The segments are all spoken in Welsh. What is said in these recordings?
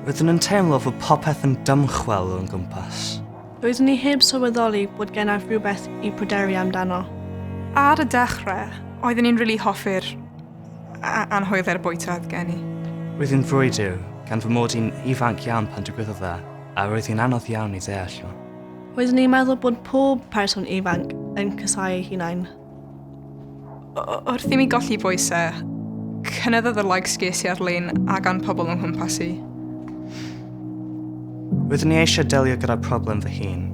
Roeddwn yn teimlo fod popeth yn dymchwel o'n gwmpas. Roeddwn i heb sylweddoli bod gennaf rhywbeth i pryderu amdano. Ar y dechrau, oeddwn i'n rili hoffi'r anhwylder bwyta oedd gen i. Roedd hi'n frwydr, gan fy mod i'n ifanc iawn pan digwyddodd e, a roedd hi'n anodd iawn i ddeall o. Roeddwn i'n meddwl bod pob person ifanc yn casáu eu hunain. Wrth i mi golli bwysau, cynyddodd y likes ges i ar-lein a gan pobl o'n nghwmpas i. Roeddwn i eisiau delio gyda'r problem fy hun,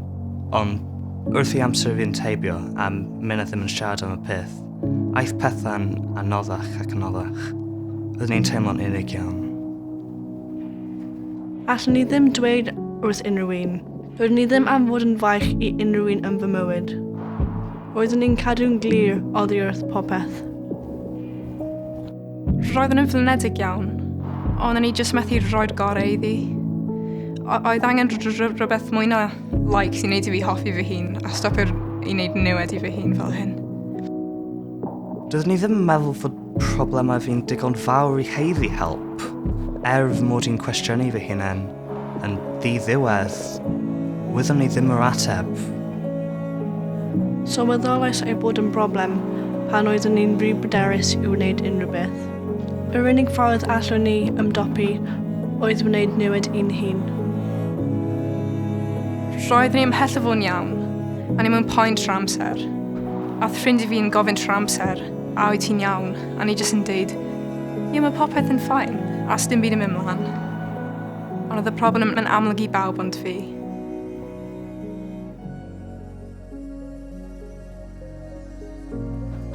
ond wrth i amser fynd heibio a minnau ddim yn siarad am y peth, aeth pethau'n anoddach ac anoddach. Roeddwn i'n teimlo'n unig iawn. Allwn i ddim dweud wrth unrhyw un. Doeddwn i ddim am fod yn faich i unrhyw un yn fy mywyd. Roeddwn i'n cadw'n glir oddi wrth popeth. Roeddwn yn flinedig iawn, ond o'n i jyst methu rhoi'r gorau iddi. Oedd angen rhywbeth mwy na likes i wneud i fi hoffi fy hun a stopio'r i wneud niwed i fy hun fel hyn. Doeddwn i ddim yn meddwl fod problemau fi'n digon fawr i haeddu help. Er fy mod i'n cwestiynu fy hunain yn ddi-ddiwedd, wyddwn i ddim yr ateb. Sylweddolais ei bod yn broblem pan oeddwn i'n rhy bryderus i wneud unrhyw beth. Yr unig ffordd allwn ni ymdopi oedd wneud newid i'n hun. Roeddwn i ymhell o fod yn iawn, a o'n i mewn poen trwy'r amser. A oedd ffrindiau fi'n gofyn trwy'r amser, a wyt ti'n iawn? A o'n i jyst yn deud, ie, mae popeth yn fine, a sdim byd yn mynd mlaen. Ond oedd y problem yn amlwg i bawb ond fi.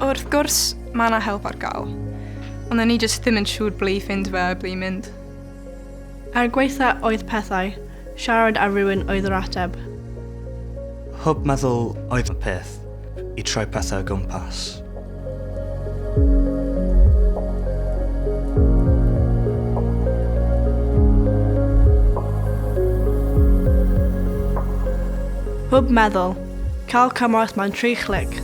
Wrth gwrs, mae yna help ar gael, ond o'n i jyst ddim yn siŵr ble i fynd fe a ble i mynd. Er gwaetha oedd pethau, siarad â rhywun oedd yr ateb. Hwb meddwl oedd y peth i troi pethau o gwmpas. Hwb meddwl. Cael cymorth mewn tri chlic.